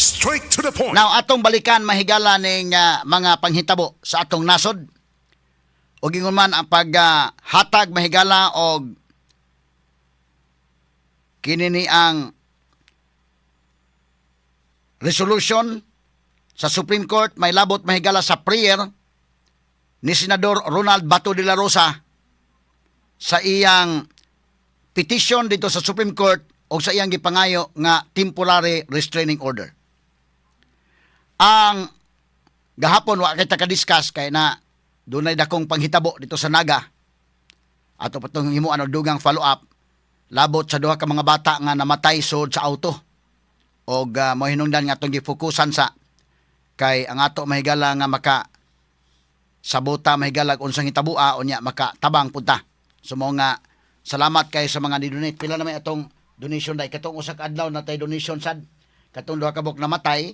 Straight to the point. Now, atong balikan, mahigala, ning mga panghitabo sa atong nasod. O ingon man ang paghatag, mahigala, og kini ni ang resolution sa Supreme Court may labot, mahigala, sa prayer ni Senador Ronald Bato de la Rosa sa iyang petition dito sa Supreme Court o sa iyang gipangayo nga temporary restraining order. Ang gahapon wa kay ta ka-discuss kay na dunay dakong panghitabo dito sa Naga. Ato pa tong himuan og dugang follow up labot sa duha ka mga bata nga namatay sud sa auto. Og mohinungdan nga atong gifokusan sa kay ang ato, mahigala, nga maka sabota, mahigala, unsang hitabua unya makatabang punta. So mao nga salamat kay sa mga ni-donate. Pila na may atong donation dai katong usa ka adlaw na tay donation sad. Katong duha ka buok namatay,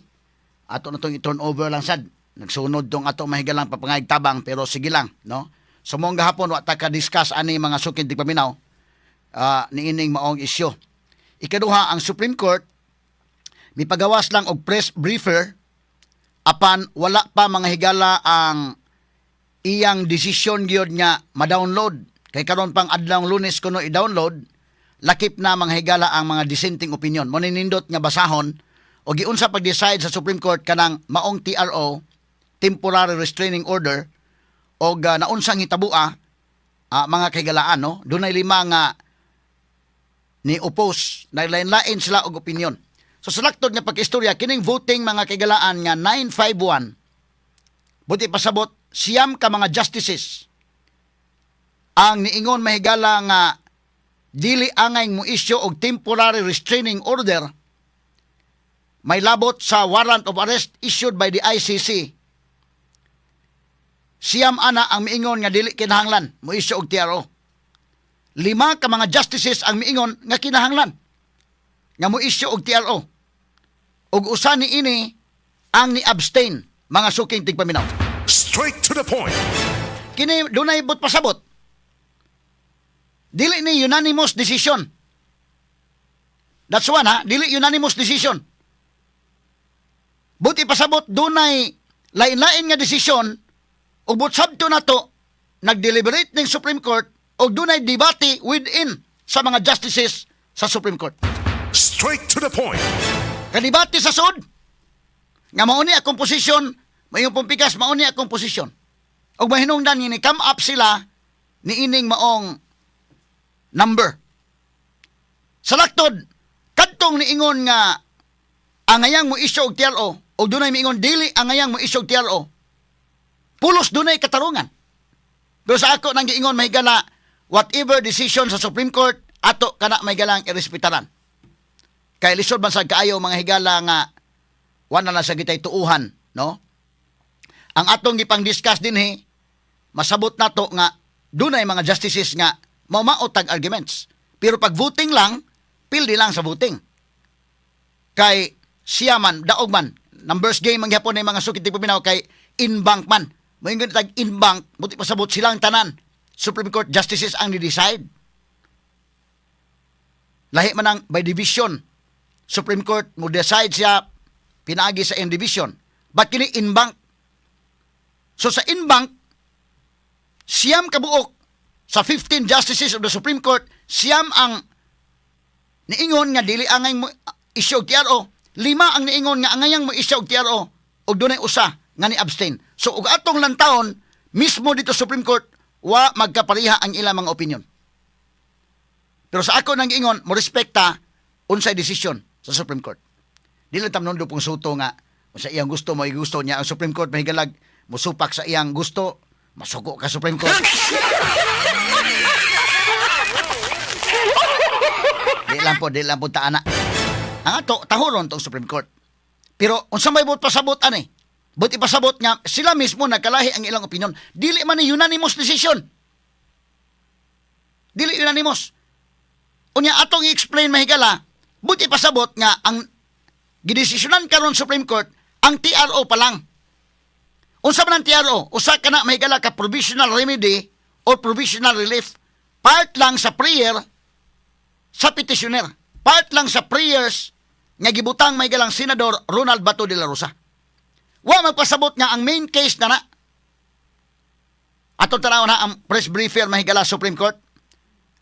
ato na tong i-turn over lang sad. Nagsunod tong ato, mahigalang, papangayag tabang, pero sige lang, no? So mao gahapon wa ta ka-discuss ani, mga suking tigpaminaw, niining maong isyu. Ikaduha, ang Supreme Court mipagawas lang og press briefer apan wala pa, mga higala, ang iyang desisyon gyud nga ma-download kay karon pang adlaw Lunes kuno i-download, lakip na, mga higala, ang mga dissenting opinion. Mo nindot nga basahon o giunsa pag-decide sa Supreme Court kanang maong TRO, temporary restraining order, og naunsang hitabua, mga kahigalaan, no? Dunay lima nga ni oppose, naglain-lain sila og opinion. So sa laktod nga pagkistorya, kining voting, mga kahigalaan, nga 951, buot pasabot 9 ka mga justices ang niingon, mahigala, nga dili angay mo issue og temporary restraining order may labot sa warrant of arrest issued by the ICC. 9 ana ang miingon nga dili kinahanglan mo issue og TRO. 5 ka mga justices ang miingon nga kinahanglan nga mo issue og TRO. Ug usa ni ini ang ni-abstain, mga suking tigpaminaw. Straight to the point. Kini dunay but pasabot. Dili ni unanimous decision. That's one ha, dili unanimous decision. Buot pasabot dunay lain-lain nga desisyon ug but sabto nato nag-deliberate ning Supreme Court ug dunay debate within sa mga justices sa Supreme Court. Straight to the point. Kadibate sa sud nga mao ni akong posisyon, mayong pumpikas, mao ni akong posisyon. Ug mahinungdan ni come up sila niining maong number. Sa laktod, kadtong niingon nga angayang mo issue og TRO ug dunay miingon dili angayang mo issue og TRO. Pulos dunay katarungan. Pero sa ako nang giingon, mahigala, whatever decision sa Supreme Court, ato kana, mahigalang, irespetaran. Kay lisod man sa kaayo, mga higala, nga wala na sa gitay tuuhan, no? Ang atong gipang-discuss dinhi, masabot nato nga dunay mga justices nga maumao tag arguments. Pero pag voting lang, pildi lang sa voting. Kay siya man, daog man, numbers game ang gyapon ng mga suking tigpaminaw kay en banc man. Moingon tag en banc, buot pasabot silang tanan. Supreme Court justices ang ni-decide. Lahi man ang by division. Supreme Court mo decide siya pinaagi sa in division. But kini en banc. So sa en banc, 9 kabuok sa 15 justices of the Supreme Court, 9 ang niingon nga dili angay mo issue og TRO, 5 ang niingon nga angayang mo issue og TRO, ug dunay usa nga ni abstain. So ug atong lantawon mismo dito sa Supreme Court, wa magkapareha ang ilang mga opinion. Pero sa ako nang giingon, mo respekta unsay desisyon sa Supreme Court. Dili ta manundo pong suto nga sa iyang gusto mo gusto niya ang Supreme Court, mahigalag, musupak sa iyang gusto, masuko ka Supreme Court. Di lang po taana. Ang ato, tahuron tong Supreme Court. Pero unsa may buot pasabot ani? Buot ipasabot nga sila mismo nagkalahi ang ilang opinion. Dili man ni unanimous decision. Dili unanimous. Unya atong i-explain, mahigala, buot ipasabot nga ang gidesisyonan karon Supreme Court ang TRO pa lang. Unsa man ang TRO? Usa ka na, mahigala, ka provisional remedy or provisional relief. Part lang sa prayer sa petitioner. Part lang sa prayers nga gibutang may galang Senador Ronald Bato de la Rosa. Wa magpasabot nga ang main case na na. Atong tanaw na ang press briefer, mahigala, Supreme Court.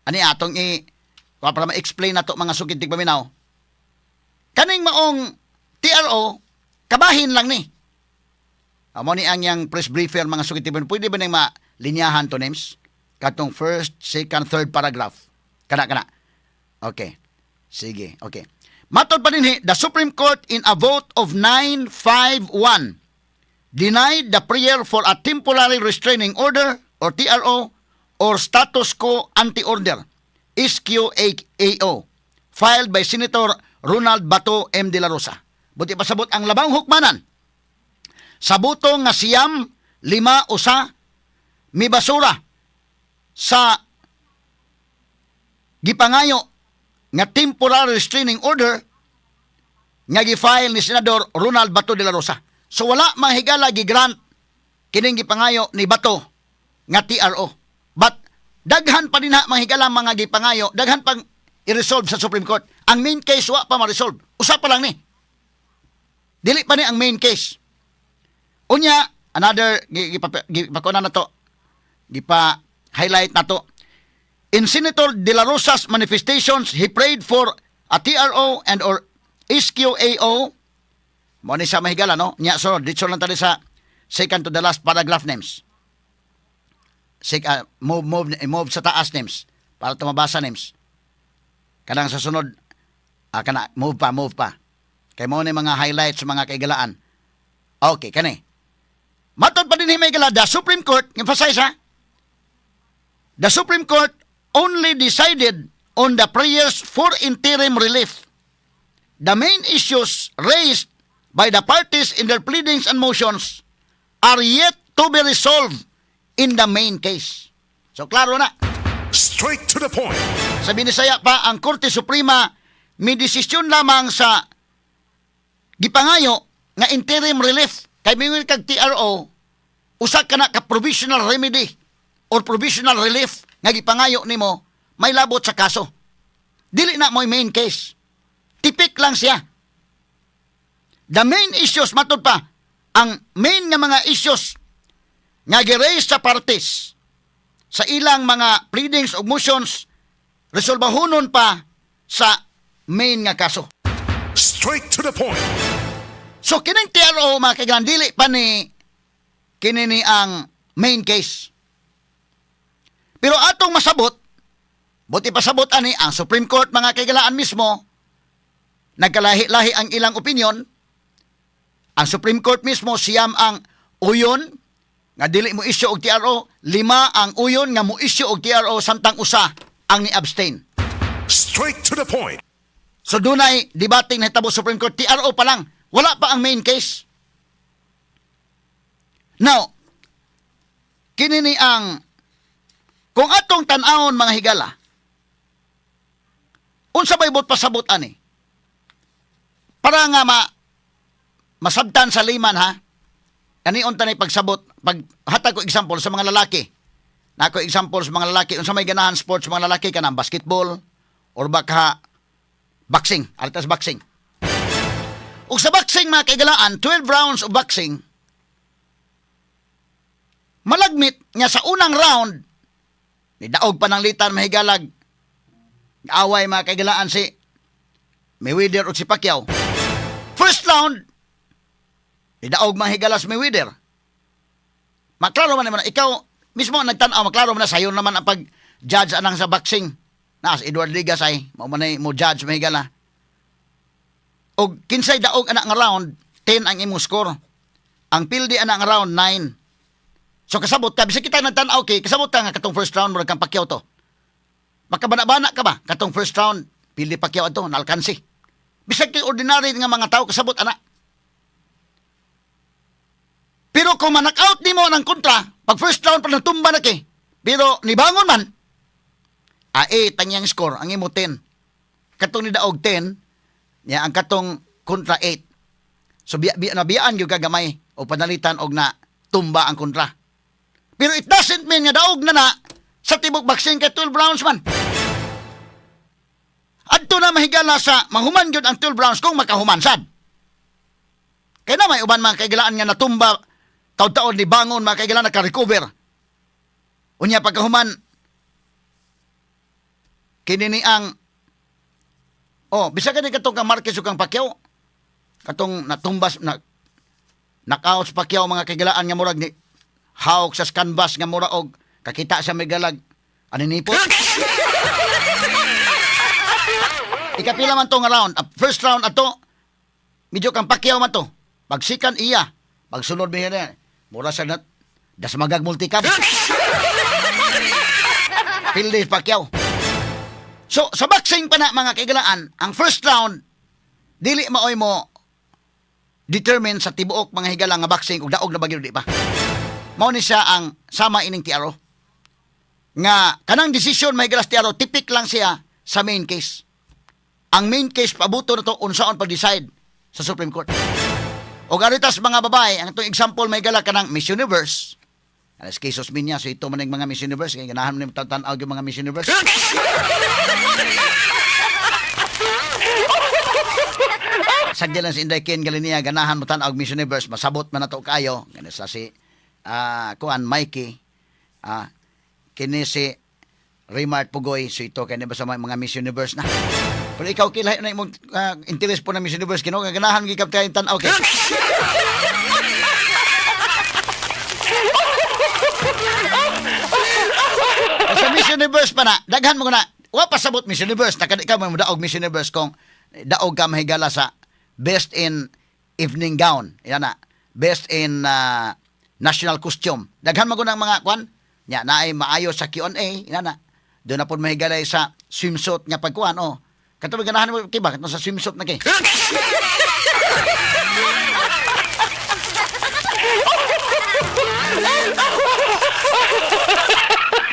Ani atong i para ma-explain nato, mga sukid tigpaminaw. Kaning maong TRO, kabahin lang ni. Amo ni ang yang press briefer, mga sukid tigpaminaw. Pwede ba nang malinyahan to, names? Katong first, second, third paragraph. Kana kana. Okay. Sige, okay. Matod pa din, the Supreme Court, in a vote of 9-5-1, denied the prayer for a temporary restraining order or TRO or status quo ante order, SQAO, filed by Senator Ronald Bato M. De La Rosa. Buti pasabot ang labang hukmanan sa boto nga 95-1 mibasura sa gipangayo nga temporary restraining order nga gi-file ni Senador Ronald Bato de la Rosa. So wala, mga higala, gi-grant kining gipangayo ni Bato nga TRO. But daghan pa din ha, mga higala, mga gipangayo, daghan pang i-resolve sa Supreme Court. Ang main case wa pa ma-resolve. Usa pa lang ni. Dili pa ni ang main case. Unya, another gipakuna na to. Gipa highlight na to. In Senator De La Rosa's manifestations, he prayed for a TRO and or SQAO. Mo ni sa mahigala, no? Nya, so, dito lang tayo sa second to the last paragraph, names. Move, move, move sa taas, names. Para tumabasa, names. Kanang sa sunod, kana, move pa, move pa. Kay mo ni mga highlights sa mga kaigalaan. Okay, kani. Matod pa din ni mahigala, the Supreme Court, emphasize ha, the Supreme Court only decided on the prayers for interim relief. The main issues raised by the parties in their pleadings and motions are yet to be resolved in the main case. So klaro na. Straight to the point. Sa Binisaya pa, ang Korte Suprema may desisyon lamang sa gipangayo nga interim relief. Kay mingon kag TRO, usa ka na ka provisional remedy or provisional relief nga gipangayo nimo may labot sa kaso. Dili na mo'y main case. Tipik lang siya. The main issues, matod pa, ang main nga mga issues nga gi-raise sa parties sa ilang mga pleadings o motions, resolbahonon pa sa main nga kaso. Straight to the point. So kining TRO, mga kaigan, dili pa ni kini ni ang main case. Pero atong masabot, buti pasabot ani ang Supreme Court, mga kaigalaan, mismo nagkalahi-lahi ang ilang opinion. Ang Supreme Court mismo, 9 ang uyon nga dili mo issue og TRO, 5 ang uyon nga mo issue og TRO, samtang 1 ang ni-abstain. Straight to the point. So dunay debating nahitabo Supreme Court, TRO pa lang, wala pa ang main case. Now, kini ni ang kung atong tan-awon, mga higala, unsa bay buot pasabot ani? Para nga masabtan sa layman ha. Kani unta ni pagsabot, pag hatag ko example sa mga lalaki. Nako example sa mga lalaki, unsa may ganahan sports sa mga lalaki, kanang basketball or baka boxing, altas boxing. Ug sa boxing, mga kaigalaan, 12 rounds of boxing, malagmit nga sa unang round, ni daog pa ng litan, mahigalag, away, mga kaigalaan, si Mayweather ug si Pacquiao. First round, ni daog, mga higala, si Mayweather. Maklaro man naman, ikaw mismo ang nagtan-aw, maklaro man na sayo naman ang pag-judge anang sa boxing. Na si Edward Ligas ay, mao man ay mo judge, mahigala. Og kinsay daog ana nga round, 10 ang imong score. Ang pildi ana nga round, 9. So kasabot ka, bisag kita nagtan-aw kay kasabot ka nga katong first round murag kang Pacquiao to. Makabana-bana ka ba? Katong first round, pildi Pacquiao ato, nalkansi. Bisag kay ordinary nga mga tao, kasabot ana. Pero kung ma-knockout nimo ng kontra, pag first round pa natumba na kay, pero nibangon man, 8 ang iyang score, ang imo 10. Katong ni daog 10, niya ang katong kontra 8. So biya, biya, nabiyaan gyud ka gamay o panalitan og na tumba ang kontra. Pero it doesn't mean nga daog na na sa tibok boxing kay 12 rounds man. Adto na, mahigala, sa mahuman gyud ang 12 rounds kung makahuman sad. Kaya na may uban, mga kaigalaan, nga natumba taud-taod, ni bangon, mga kaigalaan, naka-recover. Unya pagkahuman kini ni ang, oh, bisag kani katong kang Marquez ug kang Pacquiao, katong natumbas na knockout sa Pacquiao, mga kaigalaan, nga murag ni hawk sa canvas nga mura og kakita sa megalag aninipot. Ikapila man to nga round? Ang first round ato medyo kang Pacquiao man to. Pagsikan iya, pagsunod mi na mura sa nat dasmagag multicab. Pildi Pacquiao. So sa boxing pa na, mga kaigalaan, ang first round dili maoy mo determine sa tibuok, mga higala, nga boxing ug daog na ba gyud, di ba? Mao ni siya ang sama ining TRO. Nga kanang desisyon, mga higala, sa TRO, tipik lang siya sa main case. Ang main case pabuto na to unsaon pag-decide sa Supreme Court. O garitas mga babae, ang itong example, may gala, kanang Miss Universe. Alas cases minya, so ito man ang mga Miss Universe, kaya ganahan mo ni tan-aw yung mga Miss Universe. Sagdi lang si Inday Ken Galinia, ganahan mo tan-aw Miss Universe, masabot man na to kayo. Ganun sa si kuan Mikey, kini si Raymart Pugoy, so ito kaya ba sa mga Miss Universe na. Pero ikaw kilay na imong interest po na Miss Universe kino ganahan gikap kayo tan-aw kay. Sa Miss Universe pa na, daghan mo na, wa pa sabot Miss Universe, nakadi ka mo daog Miss Universe kung daog ka mahigala sa best in evening gown. Yan na. Best in national costume. Daghan mo ng mga kwan. Nya naay maayo sa Q&A, yan na. Doon na po mahigalay sa swimsuit nga pagkuan, oh. Kato ganahan mo kay ba kato sa swimsuit na kay.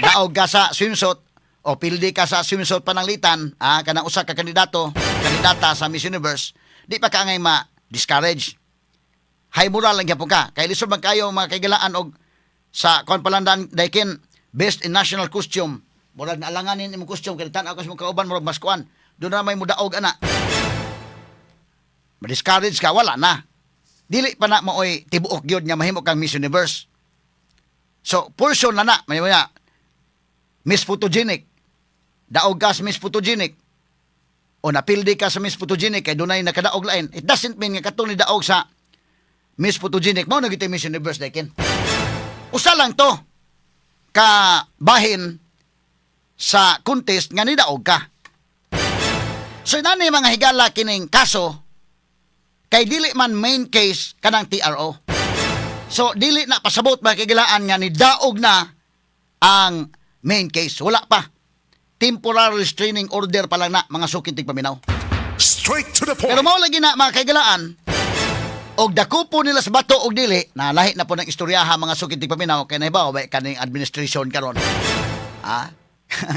Daog ka sa swimsuit o pildi ka sa swimsuit pananglitan, kanang usa ka kandidato, kandidata sa Miss Universe, di pa ka angay ma-discourage. High moral lang gyapon ka. Kay lisod man kayo, mga kaigalaan, og sa kuan palandan daykin best in national costume. Murag naalanganin imong costume kay tan-aw ka sa imong kauban, murag mas kuan. Doon na may mudaog ana. Ma-discourage ka, wala na. Dili pa na maoy tibuok gyud nga mahimo kang Miss Universe. So, portion na na, may maya, Miss Photogenic. Daog ka sa Miss Photogenic. O napildi ka sa Miss Photogenic kay dunay nakadaog lain. It doesn't mean nga katong ni daog sa Miss Photogenic mao na gyud Miss Universe daykin. Usa lang to ka bahin sa contest nga nidaog ka. So nani, mga higala, kining kaso kay dili man main case kanang TRO. So dili na pasabot, mga kagilaan, nga ni daog na ang main case. Wala pa. Temporary restraining order pa lang na, mga suking tigpaminaw. Straight to the point. Pero mao lagi na, mga kaigalaan, og dakupo nila sa Bato og dili, na lahi na po ng istoryaha, mga suking tigpaminaw, kay nahibaw ba kaning administration karon. Ah,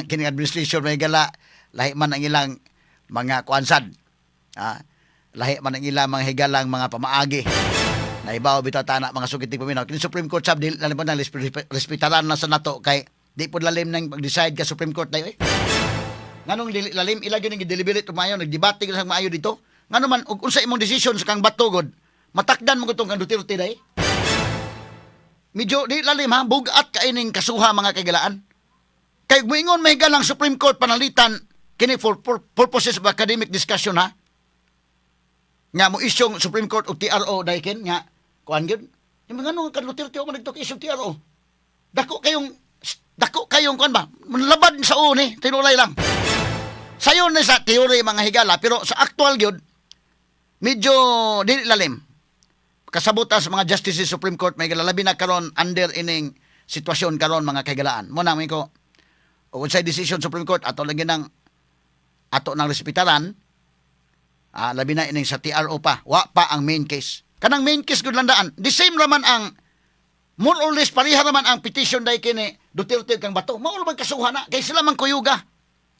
kining administration may gala, lahi man ang ilang mga kuansad. Lahi man ang ilang mga higalang mga pamaagi. Nahibaw bitaw tana, mga suking tigpaminaw. Kini Supreme Court sab dili na po nang respetaran na sa nato kay di po lalim nang pag-decide ka Supreme Court dayo eh. Nganong dili lalim ila gyud ning deliberate maayo, nagdebate gyud sa maayo dito. Ngano man og unsa imong desisyon sa kang Bato god, matakdan mo gutong kang Duterte day. Medyo di lalim ha, bugat kay ning kasuha, mga kaigalaan. Kay moingon may galang Supreme Court panalitan kini for purposes of academic discussion ha. Nga mo isyong Supreme Court og TRO dayken nga kuan gyud. Yung mga ano kan Duterte man nagtok isyong TRO. Dako kayong kuan ba? Labad sa uni, tinulay lang. Sayon na sa theory, mga higala, pero sa actual gyud medyo dili lalim. Kasabutan sa mga justices Supreme Court may labi na karon under ining sitwasyon karon, mga kaigalaan. Mo na ko og unsay decision Supreme Court, ato lang nang ato nang respetaran. Labi na ining sa TRO pa, wa pa ang main case. Kanang main case gud landaan, the same raman ang more or less pareha raman ang petition dai kini Duterte kang Bato. Mao ra man kasuha na kay sila man kuyuga.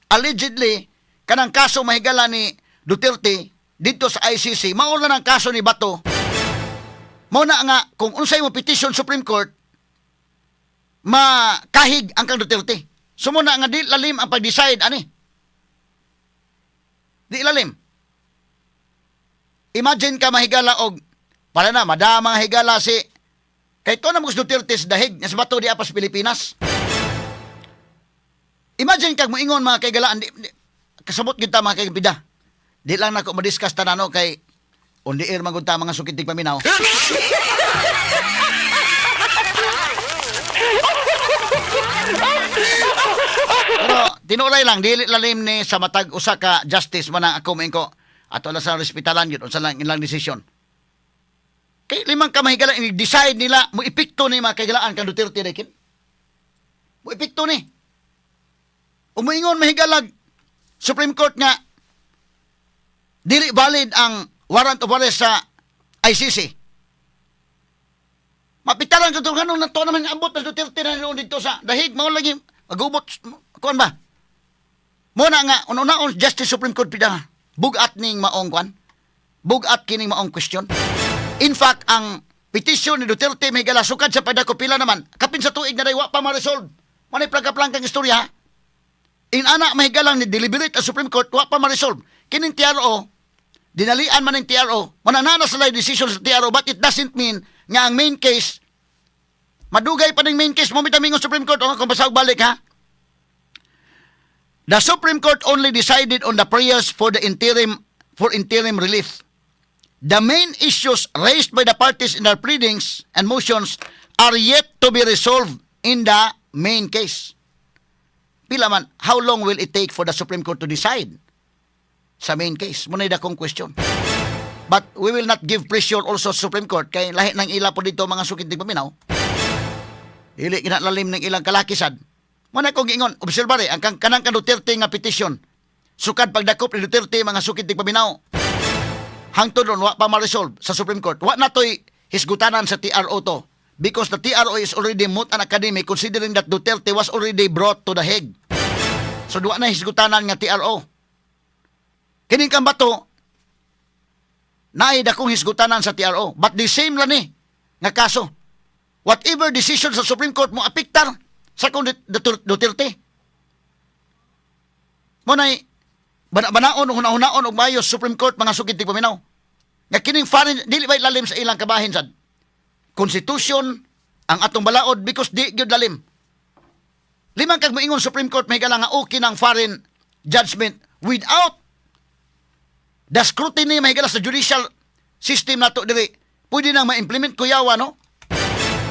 Allegedly kanang kaso, mahigala, ni Duterte dito sa ICC, mao na ang kaso ni Bato. Mao na nga kung unsay mo petition Supreme Court, makahig ang kang Duterte. So mo na nga di lalim ang pag-decide ani. Di lalim. Imagine ka mahigala og para na madama nga higala si kay to na mo Duterte sa dahig nga sa Bato di pa sa Pilipinas. Imagine kag moingon, mga kaigalaan, di, kasabot kita, mga kaigpida. Di lang nako ma-discuss tanan, no, kay on the air man gud ta, mga suking tigpaminaw. Pero tinulay lang, dili lalim ni sa matag usa ka justice man ang ako moingon ko ato lang sa respetalan yun unsa lang ilang desisyon. Kay limang ka mahigala decide nila mo epekto ni mga kaigalaan kang Duterte rekin. Mo epekto ni. Umuingon mahigalag Supreme Court nga dili valid ang warrant of arrest sa ICC. Mapitalan ko itong ganun na to naman ambot na Duterte na noon dito sa dahig mao lagi magubot kuan ba. Muna nga ununa-on Justice Supreme Court pida bugat ning maong kuan. Bugat kining maong question. In fact, ang petisyon ni Duterte may sukad sa pagdako pila naman kapin sa tuig na wa pa ma-resolve. Manay plangka-plangkang istorya, ha? In ana mahigalang ni deliberate ang Supreme Court, wa pa ma-resolve. Kining TRO, dinalian man ng TRO, mananana sa decision sa TRO, but it doesn't mean nga ang main case, madugay pa ning main case, mo mitaming Supreme Court, o kung basag balik, ha. The Supreme Court only decided on the prayers for interim relief. The main issues raised by the parties in their pleadings and motions are yet to be resolved in the main case. Pila man, how long will it take for the Supreme Court to decide sa main case? Muna dakong question. But we will not give pressure also sa Supreme Court kay lahi ng ila po dito, mga sukit paminaw. Dili kinalalim ng ilang kalakisad. Muna kong ingon, obserbare, ang kanang kan Duterte nga petition. Sukad pagdakop ni Duterte, mga sukit paminaw. Hangtod ron, wa pa ma-resolve sa Supreme Court. Wa na to'y hisgutanan sa TRO to. Because the TRO is already moot and academic considering that Duterte was already brought to The Hague. So duwa na hisgutanan nga TRO. Kining kang Bato, naay dakong hisgutanan sa TRO. But the same lang ni nga kaso. Whatever decision sa Supreme Court mo apektar sa kong Duterte. Mo nay banaon ug hunahunahon og maayo Supreme Court, mga sukit paminaw. Nga kining foreign dili ba lalim sa ilang kabahin sad. Constitution ang atong balaod because di gyud lalim. Limang kag moingon Supreme Court may nga okay ng foreign judgment without the scrutiny may sa judicial system nato diri. Pwede nang ma-implement kuyawa, no?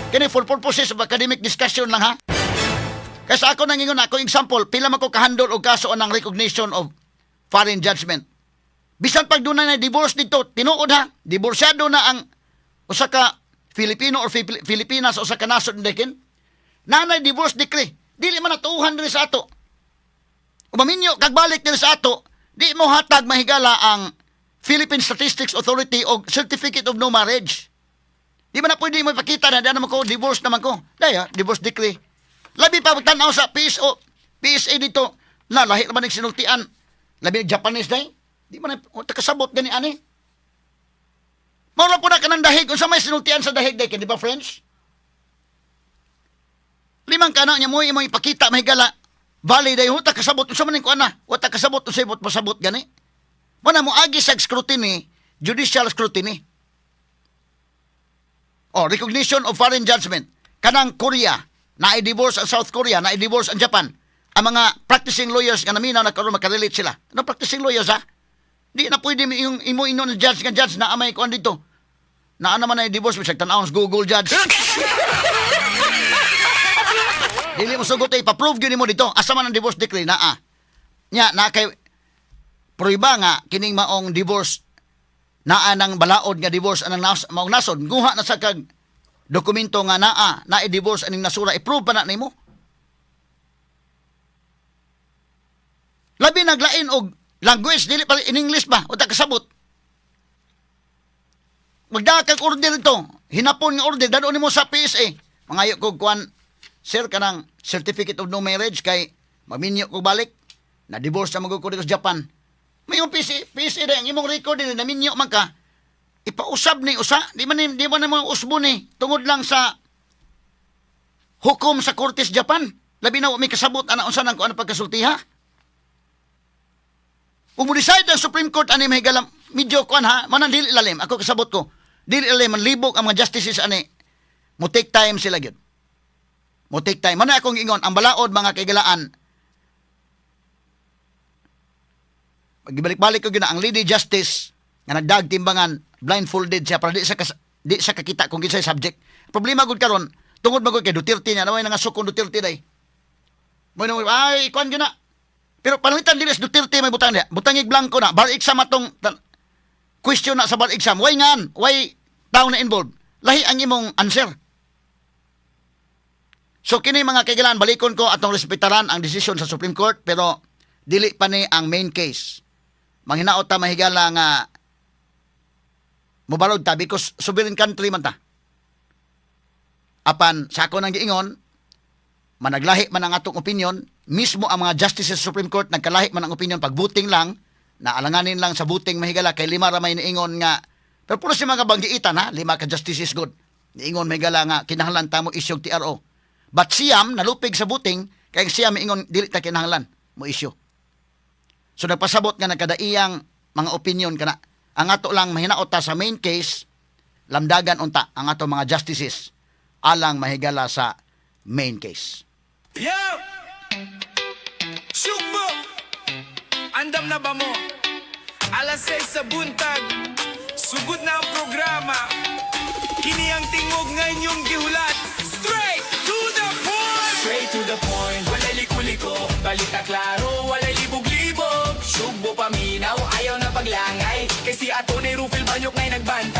Kini for purposes of academic discussion lang, ha. Kaysa ako nang ingon ako example, pila man ko kahandle og kaso anang recognition of foreign judgment. Bisan pag dunay na divorce dito, tinuod ha, divorsyado na ang usa ka Filipino or Filipinas sa usa ka nasod dekin. Nanay divorce decree. Dili man natuuhan diri sa ato. Umaminyo kag balik diri sa ato, di mo hatag mahigala ang Philippine Statistics Authority og certificate of no marriage. Di ba na pwede mo ipakita na di naman ko, divorce naman ko. Daya, divorce decree. Labi pa pagtanaw sa PSO, PSA dito, na lahi naman ang sinultian. Labi ng Japanese day. Di man na, o, takasabot gani ani. Mao po na kanang dahig. Unsa may sinultian sa dahig day, di ba French? Limang kana niya mo imo ipakita mahigala. Valid day huta kasabot unsa man ning kuan na. Wa ta kasabot unsay bot pasabot gani. Mo na mo agi sa scrutiny, judicial scrutiny. Oh, recognition of foreign judgment. Kanang Korea, na divorce ang South Korea, na divorce ang Japan. Ang mga practicing lawyers nga naminaw na karon makarelate sila. Ano practicing lawyers, ha? Di na pwede yung imo ino na judge nga judge na amay kuan dito. Naa naman na divorce bisag tan-awon sa Google, judge. Dili mo sugot eh, pa-prove gyud nimo dito. Asa man ang divorce decree naa. Nya na kay pruiba nga kining maong divorce naa nang balaod nga divorce anang maong nasod guha na sa kag dokumento nga naa na i-divorce aning nasura, i-prove pa na nimo. Labi naglain og language, dili pa in English ba o ta kasabot. Magdala kag order ito, hinapon nga order, dalo nimo sa PSA. Mangayo kog kuan, sir, kanang certificate of no marriage kay maminyo ko balik. Na divorce na magud ko dito sa Japan. May yung PSA, PSA ang imong record din naminyo man ka. Ipausab ni usa, di man mo usbo ni tungod lang sa hukom sa korte sa Japan. Labi na wa may kasabot ana unsa nang kuan pagkasultiha. Ug mo decide ang Supreme Court ani, mahigala, medyo kuan ha, manang dili lalim. Ako kasabot ko. Dili lalim, manlibok ang mga justices ani. Mo take time sila gyud. Mo take time. Mana akong ingon, ang balaod, mga kaigalaan, gibalik-balik ko gyud na ang Lady Justice nga nagdag timbangan, blindfolded siya para di siya kakita kung kinsay subject. Problema gud karon tungod magud kay Duterte niya naway nangasukong Duterte day. Mo na ay kuan gyud na. Pero pananglitan dili sa Duterte may butang diha. Butangig blanco na bar exam atong question na sa bar exam. Way ngan, way tao na involved. Lahi ang imong answer. So kini, mga kaigalan, balikon ko atong respetaran ang desisyon sa Supreme Court, pero dili pa ni ang main case. Manghinaot ta, mahigala, nga mobarog ta because sovereign country man ta. Apan sa ako nang giingon, managlahi man ang atong opinion, mismo ang mga justices sa Supreme Court nagkalahi man ang opinion pag voting lang, na alanganin lang sa voting, mahigala, kay lima ra may niingon nga, pero puro si mga banggiitan ha, lima ka justices good. Niingon, mahigala, nga kinahanglan ta mo issue og TRO. But siyam nalupig sa voting kay ang siyam miingon dili ta kinahanglan mo issue. So nagpasabot nga nagkadaiyang mga opinion kana. Ang ato lang, mahinaot ta sa main case, lamdagan unta ang ato mga justices alang, mahigala, sa main case. Yo! Sugbo! Andam na ba mo? Alas 6 sa buntag. Sugod na ang programa. Kini ang tingog nga inyong gihulat. Straight to the point! Straight to the point, walay liko-liko. Balita klaro, walay libog-libog. Sugbo paminaw, ayaw na paglangay. Kay si Atty. Rufil Banyok ngay nagbantay.